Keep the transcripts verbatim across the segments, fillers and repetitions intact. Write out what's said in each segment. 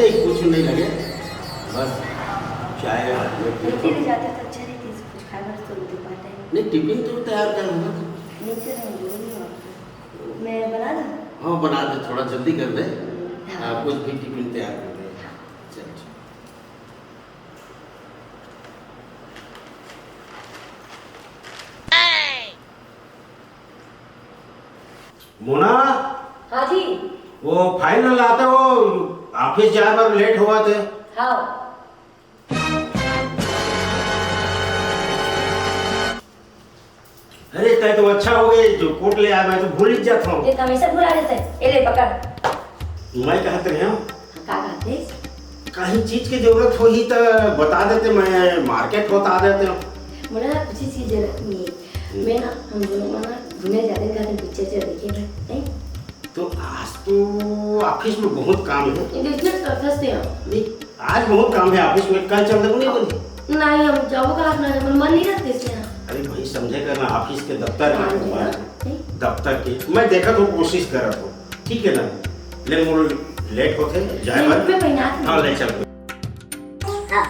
नहीं, कुछ नहीं लगे, बस चाय और रोटी ले जाते तो अच्छा रहती, कुछ खाए बस तो नहीं पाते। नहीं, टिफिन तो तैयार कर लूँगा। नहीं, फिर हम बोलेंगे आपको। मैं बना दूँ? हाँ, बना दे, थोड़ा जल्दी कर दे। हाँ। हाँ, कुछ भी टिफिन तैयार कर दे। हाँ। चल, चल। मोना। हाँ जी। वो फाइल ला, वो ऑफिस जाए बर लेट होवत हे। हाँ। अरे, तैं तो अच्छा हो गे जो कोट ले आए, मैं तो भूल ही जात हूँ। ये तो हमेशा भुला देते हैं। ये ले, पकड़। मैं कहत रहे हूँ, का कहत रहे? कहीं चीज की जरूरत होही त बता देते, मैं मार्केट होत आ जाते हूँ। मोला ना कुछ चीज जरूरत नहीं है। हम्म। मैं ना, हम दोनों ना घूमे जाते हैं, कहीं पिक्चर उच्चर देखे बर, नहीं? तो आज तो ऑफिस में बहुत काम है। ये देखना, तो फंसते हैं। नहीं, आज बहुत काम है ऑफिस में, कल चल देबो, नहीं बोली? नहीं, हम जाबो कहाँ, अपना मन नहीं रहते इसमें। अरे भाई, समझे कर ना, ऑफिस के दफ्तर के हाँ, बात है। नहीं? दफ्तर के, मैं देखत हूँ, कोशिश करत हूँ, ठीक है ना? ले, मोर लेट होथे, जाए नहीं, बर। मैं पहना दूँ। हाँ, ले चल। हाँ।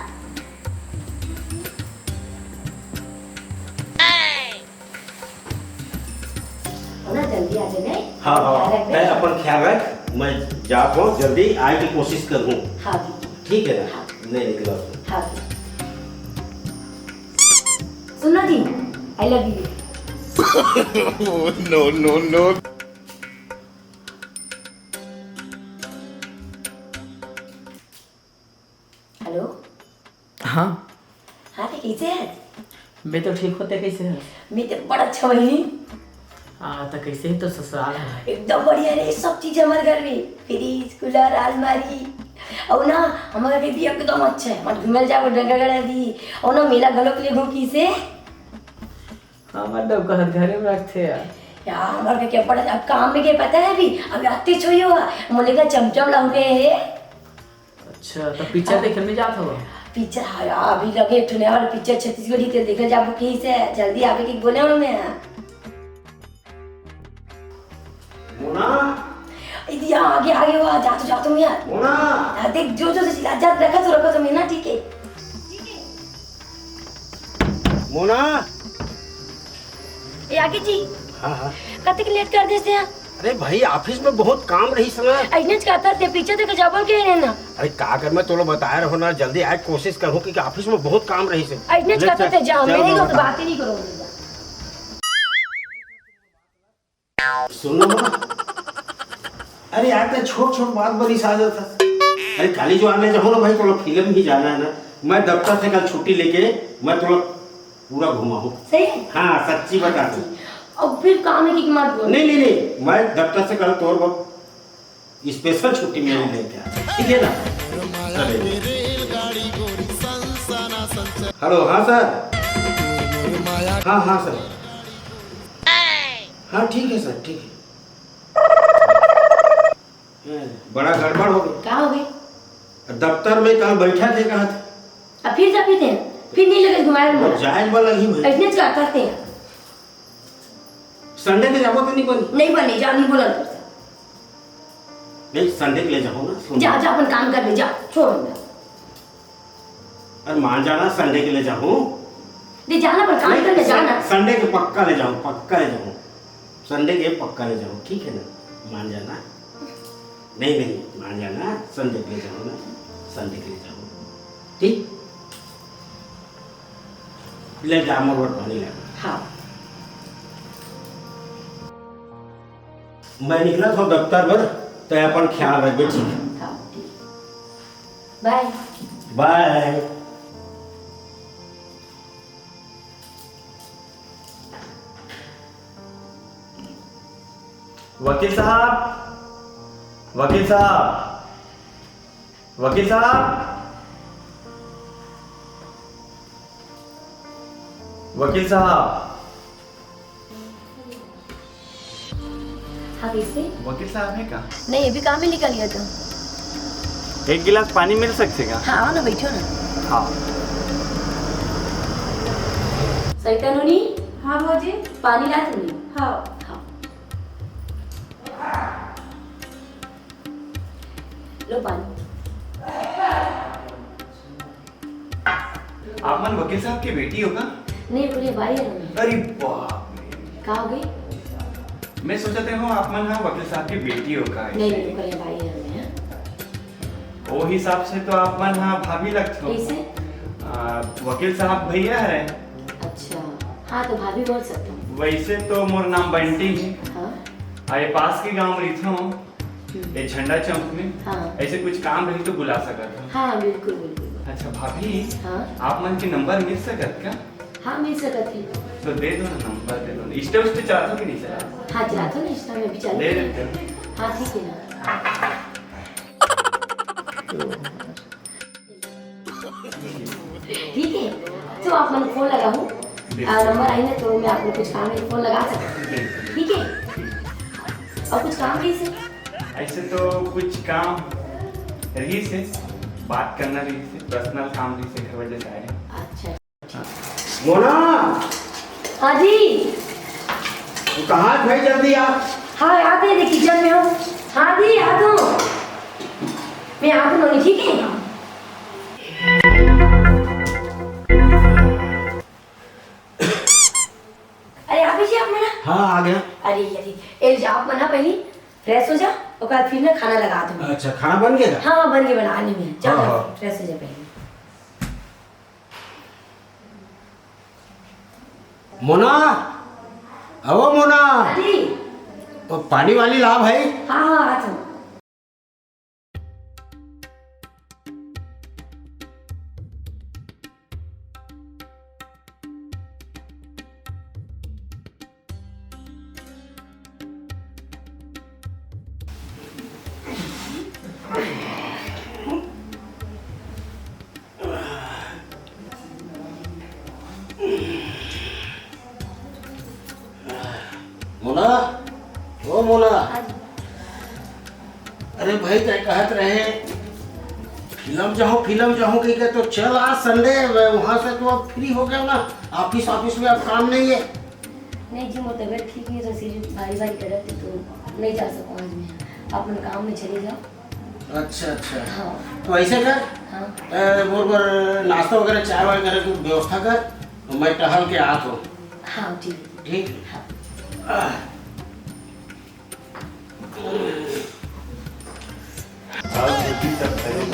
ना, जल्दी आ जाए, नहीं? हाँ, हाँ, ख्याल रख, तैं अपन ख्याल रख, मैं जात हूँ, जल्दी आए की कोशिश करूँ। हाँ जी। ठीक है ना? हाँ। नहीं निकला। हाँ जी। सुन ना जी, I love you। No, no, no। Hello. हाँ। हाँ, तो कैसे है? मैं तो ठीक हूँ, तैं कैसे है? मैं तो बड़ा अच्छा हूँ। हाँ, तो कैसे है तो ससुराल है? एकदम बढ़िया रे, सब चीज हमारे घर में, फ्रिज, कूलर, अलमारी। और ना, हमारे घर भी एकदम अच्छा है, मत घूमे जाओ डंगागढ़ भी। और ना, मेला घलो के लिए घूम की से। हाँ, मैं डब कहत घरे में रखते यार। यार, हमारे घर के क्या पता, अब काम में क्या पता है अभी, अभी आते छोइयो हुआ, मोले का चमचम लाऊंगे है। अच्छा, तो पिक्चर हाँ। देखे में जात हवा? पिक्चर, हाँ यार, अभी लगे एक ठो नया वाला पिक्चर छत्तीसगढ़ी के, देखे जाबो कहीं से, जल्दी आवे के बोले हूँ मैं। मोना। इधर आ गया, आ गया, जा तो, जा तो यार। मोना। हाँ, देख, जो, जो, जो, जा, जा, रखा तो, रखा तो मैं ना, ठीक है। मोना। ए, आगे जी। हाँ, हाँ। कतेक लेट कर देते हैं? अरे भाई, ऑफिस में बहुत काम रहिस ना। अइसनेच कहत हे, पिक्चर देखे जाबो के हे ना। अरे का कर, मैं तोला बताए रहो ना, जल्दी आए कोशिश करहूँ, क्योंकि ऑफिस में बहुत काम रहिस। अइसनेच कहत हे, जा, मैं नहीं तो बात ही नहीं करूँगी। सुन ना मोना। अरे यार, तैं छोट छोट बात बर रिसा जाथस। अरे काली जो आने जाहूँ ना भाई, तोला फिल्म भी जाना है ना, मैं दफ्तर से कल छुट्टी लेके मैं तोला पूरा घुमाहूँ। सही है? हाँ, सच्ची बता तू। अब फिर काम है कि मत बोल। नहीं, नहीं, नहीं, मैं दफ्तर से कल तोर ब-, स्पेशल छुट्टी मेरी लेके आ, ठीक है ना? चले। हेलो, हाँ सर। हाँ, हाँ सर। हाँ, ठीक है सर, ठीक है। हैं, बड़ा गड़बड़ हो गया। का हो गया? दफ्तर में कल बैठा थे, कहा था। अब फिर जा, फिर दे, फिर नहीं लगे घुमाए अब मुझे। जाए वाला ही भाई। इतने करता थे। संडे के जाबो तो नहीं बनी? नहीं बनी, जा, नहीं बोला तुमसे। नहीं, संडे के ले जाओ ना, सुन। जा, जा, अपन काम कर ले, जा, छोड़ ना। अरे मान जाना, संडे के ले जाऊँ। ले जाना, पर काम नहीं, कर ले जाना। संडे के पक्का ले जाऊँ, पक्का ले जाऊँ। संडे के पक्का ले जाऊँ, ठीक है ना? मान जाना। नहीं, नहीं, मान जाना, संडे के ले जाऊँ ना, संडे के ले जाऊँ, ठीक? ले जा, मोर बर पानी ले। हाँ। मैं निकलत हँव दफ्तर बर, तैं अपन ख्याल रखबे, ठीक है? हाँ, ठीक। बाय। बाय। वकील साहब, वकील साहब, वकील साहब, वकील साहब। हाँ, कैसे? वकील साहब है का? नहीं, अभी काम में निकल गया था। एक गिलास पानी मिल सकथे का? हाँ, आओ ना, बैठो ना। हाँ। सरिता नोनी? हाँ, भौजी। पानी ला तुमने? हाँ। हाँ। लो पानी। आप मन वकील साहब के बेटी हो का? नहीं, ओकर भाई हन मैं। अरे बाप रे। का हो गे? मैं सोचत हँव आप मन ह वकील साहब के बेटी हो का, नहीं, ऐसे। नहीं, ओकर भाई हन मैं। ओ हिसाब से तो आप मन ह भाभी लगथो। कैसे? आ, वकील साहब भैया है। अच्छा, हाँ, तो भाभी बोल सकता हूँ। वैसे तो मोर नाम बंटी है। हाँ। आ, ये पास के गांव में रहिथो। हम्म। ये झंडा चौक में। हाँ। ऐसे कुछ काम रही तो बुला सकत हो। हाँ, बिल्कुल, बिल्कुल। अच्छा भाभी, हाँ। आप मन के नंबर मिल सकत का? हाँ, मिल सकत है। तो दे दो ना, नंबर दे दो ना। Insta उस्टा चलाथो कि नहीं चलाथो? हाँ, चलाथो ना Insta में भी चलाथो। दे देते हो। हाँ, ठीक है ना। ठीक है, तो आप मन फोन लगाहू। आ, नंबर आई ना तो मैं आप लोग कुछ काम में फोन लगा सकती हूँ। ठीक है? और कुछ काम रहिसे? ऐसे तो कुछ काम रहिसे, बात करना रहिसे, personal काम रहिसे, घर वजह से आए हैं। अच्छा। मोना! हाँ जी। तू कहाँ है भाई, जल्दी आ। हाँ, आते हैं, kitchen में हूँ। हाँ जी, आ तो। मैं आ तो, ठीक है? अरे, आ गए जी आप, मोना? हाँ, आ गया। अरे, अरे, ए, जा, आप मन ना पहली fresh हो जा, ओकर बाद फिर ना खाना लगा दूँ। अच्छा, खाना बन गया? हाँ, हाँ, बन के बना ली मैं। जाओ, हाँ, जाओ, हाँ। Fresh हो जा पहली। मोना, अवो मोना। हाँ जी। वो पानी वानी ला भाई। हाँ, हाँ, आ जाओ। मोना, ओ मोना। हाँ जी। अरे भाई, तय कहत रहे, फिल्म जाहूँ, फिल्म जाहूँ कहिके, तो चल आज Sunday है, वहाँ से तो अब free हो गया ना, office, office में अब काम नहीं है। नहीं जी, मोर तबीयत ठीक नहीं, तो सिर भारी भारी करत है, तो नहीं जा सकूँ आज मैं। आप मन काम में चले जाओ। अच्छा, अच्छा। हाँ। तो ऐसे कर, हाँ। अ, मोर बर नाश्ता वगैरह, चाय वाय करे के व्यवस्था कर, तो मैं टहल के आत हूँ। हाँ, ठीक है। ठीक? हाँ। आह। और बेटी सब खरीद।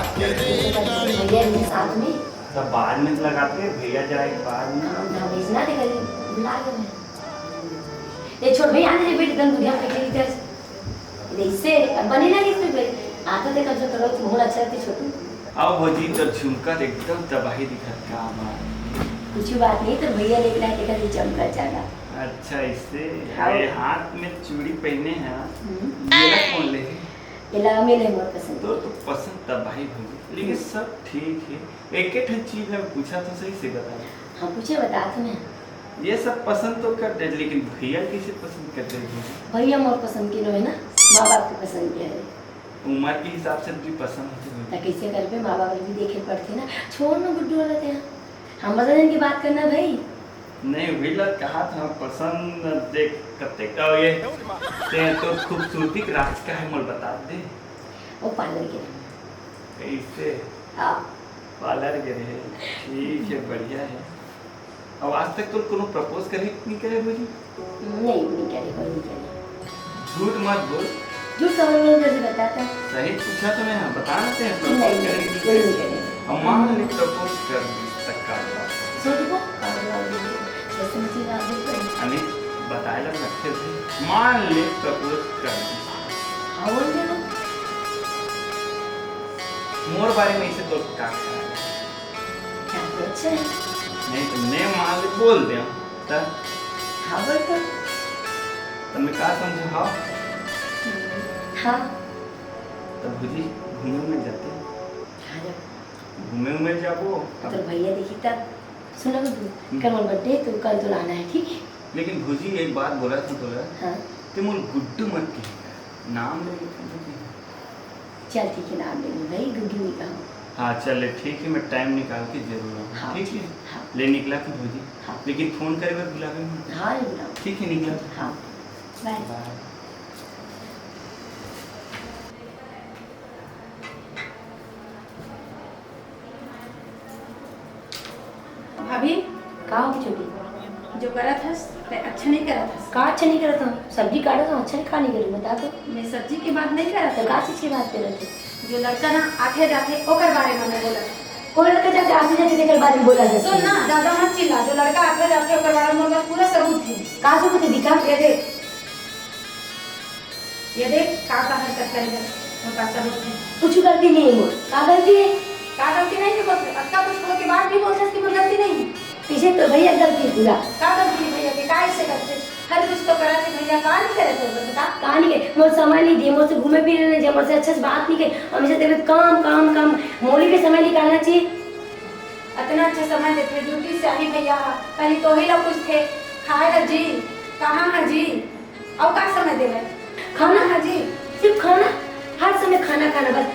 भैया भी साथ में। तब बाद में लगाते, भैया जाए के बाद में। हाँ, हाँ, भेजना थे, कल बुला के मैं। ये छोड़ भैया, आने दे बेटी, तन दुनिया में खेली इधर। इससे बने ना इसमें बे-, आता थे कम से कम, थोड़ा मोहन अच्छा रहते छोटू। अब भौजी, तो झुमका तो एकदम तबाही दिखत का बा। कुछ बात नहीं, तो भैया लेके आए, देखा, ये चमका जाएगा। अच्छा, इससे हाँ। ये हाथ में चूड़ी पहने हैं, हम्म। ये कौन ले है? ये ला, मैं ले, मोर पसंद। तो, तो पसंद तबाही भौजी, लेकिन हम्म। सब ठीक है। एक एक ठन चीज ला पूछा तो सही से बता। हाँ, पूछे, बता तो मैं। ये सब पसंद तो कर दे, लेकिन भैया कैसे पसंद कर दे भैया? भैया मोर पसंद के नो है ना, माँ बाप के पसंद के है। उम्र के हिसाब से भी पसंद होते हैं। तो कैसे करबे, माँ बाप भी देखे पड़ते ना। छोड़ ना गुड्डू वाला ते, हम बता देन की बात करना भाई। नहीं, वही लग कहा था, पसंद देख कते का ये, ते तो खूबसूरती के राज का है, मोल बता दे। वो पार्लर के। कैसे? हाँ। पार्लर के रहे। ठीक है, बढ़िया है। अब आज तक तो कोनो propose करे कि नहीं करे भौजी? नहीं, नहीं करे, कोई नहीं करे। झूठ मत बोल। झूठ समझ में कैसे बताता? सही पूछा तो मैं, हाँ, बता ना ते, propose नहीं, करे कि कोई नहीं करे। अब मान ले propose कर दी, तब का जवाब? सोच को, का जवाब देंगे? जैसे मुझे जवाब देते हैं। अरे, बताए लग रखे थे। मान ले propose कर दी। हाँ, बोल दे ना। मोर बारे में इसे तो का ख्याल है? ख्याल तो अच्छा है। नहीं तो मैं मान ले बोल दे, तब? हाँ, बोल तो। तब मैं का समझू, हाँ? हाँ। तब भौजी, घूमे में जाते? हाँ, जा। घूमे में जाबो। तो भैया देखी तब। सुनो गुड्डू, हम्म। कल मोर birthday है, तो कल तो लाना है, ठीक है? लेकिन भौजी, एक बात बोला था तोला, हाँ। ते मोर गुड्डू मत कही, नाम ले लेते हैं। चल ठीक है, नाम ले लूँ भाई, गुड्डू नहीं कहूँ। हाँ, चल ले, ठीक है, मैं time निकाल के जरूर आऊँ, हाँ, ठीक है? हाँ। ले निकला था भौजी, हाँ। लेकिन phone करे बर बुलावे मत। हाँ, नहीं बुलाऊँ। ठीक है, निकला। हाँ, bye। Bye। का हो छोटी? जो करत हस, ते अच्छा नहीं करत हस। का अच्छा नहीं करत हूँ? सब्जी काटत हूँ, अच्छा नहीं, का नहीं करूँ, बता तो। मैं सब्जी की बात नहीं करत तो हूँ। का चीज की बात करत हूँ? जो लड़का ना आथे जाथे, ओकर बारे में मैं बोलत हूँ। कोई लड़का जाके आथे जाथे, तेकर बारे में बोला जाथे। सुन ना, ज्यादा मत चिल्ला। जो लड़का आथे जाथे, ओकर बारे में मोर पास पूरा सबूत है। का सबूत है, दिखा। ये देख, ये देख, का का हरकत करे हे, मोर पास सबूत है। कुछ गलती नहीं है मोर। का गलती है? का गलती नहीं है? बस अतना कुछ होय के बाद भी बोलथस कि मोर गलती नहीं है। पीछे तो भैया गलती है पूरा। का गलती है भैया के? का ऐसे करथे? हर कुछ तो करत हे भैया, का नहीं करे तो बता। का नहीं करे? मोर समय नहीं दिए, मोर से घूमे फिरे नहीं जाए, मोर से अच्छा से बात नहीं करे, हमेशा तेरे काम, काम, काम। मोली भी समय निकालना चाहिए। अतना अच्छा समय देथे, ड्यूटी से आही भैया, पहले तो ही ला पूछथे, खाए ला जी, कहाँ है जी? अउ का समय देवे? खाना? हाँ जी। सिर्फ खाना? हर समय खाना, खाना बस।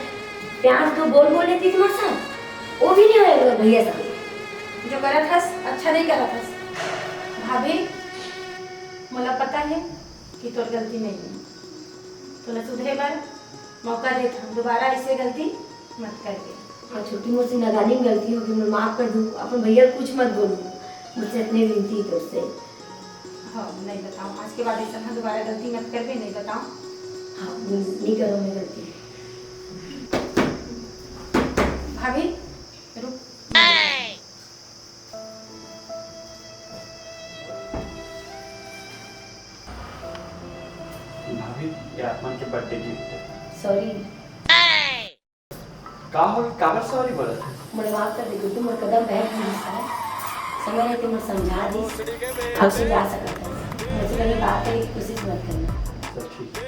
प्यार तो बोल बोल लेती तुम्हारे साथ, वो भी नहीं होएगा भैया साहब। जो करत हस, अच्छा नहीं करत हस। भाभी, मोला पता है कि तोर गलती नहीं है। तोला सुधरे बर मौका देत हन, दोबारा ऐसे गलती मत करबे। हाँ छोटी, मोर से नादानी में गलती होगी, मैं माफ कर दूँ, अपन भैया कुछ मत बोलू, मुझसे इतनी विनती है तुझसे। हाँ, नहीं बताऊँ, आज के बाद ऐसा ना दोबारा गलती मत करबे, नहीं बताऊँ। हाँ, नहीं, नहीं करूँ मैं गलती। भाभी, रुक। भाभी, ये आप मन के बर्थडे गिफ्ट है। सॉरी। का हो, काबर सॉरी बोलत है? मोला माफ कर दे गुड्डू, मोर कदम बहक गिस हे। समय रहते मोर समझा दिस, आपसे जा सकत हस। मुझसे कहीं बात करे की कोशिश मत करना। तो ठीक है।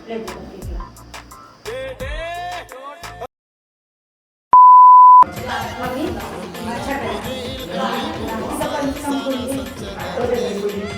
ले दे।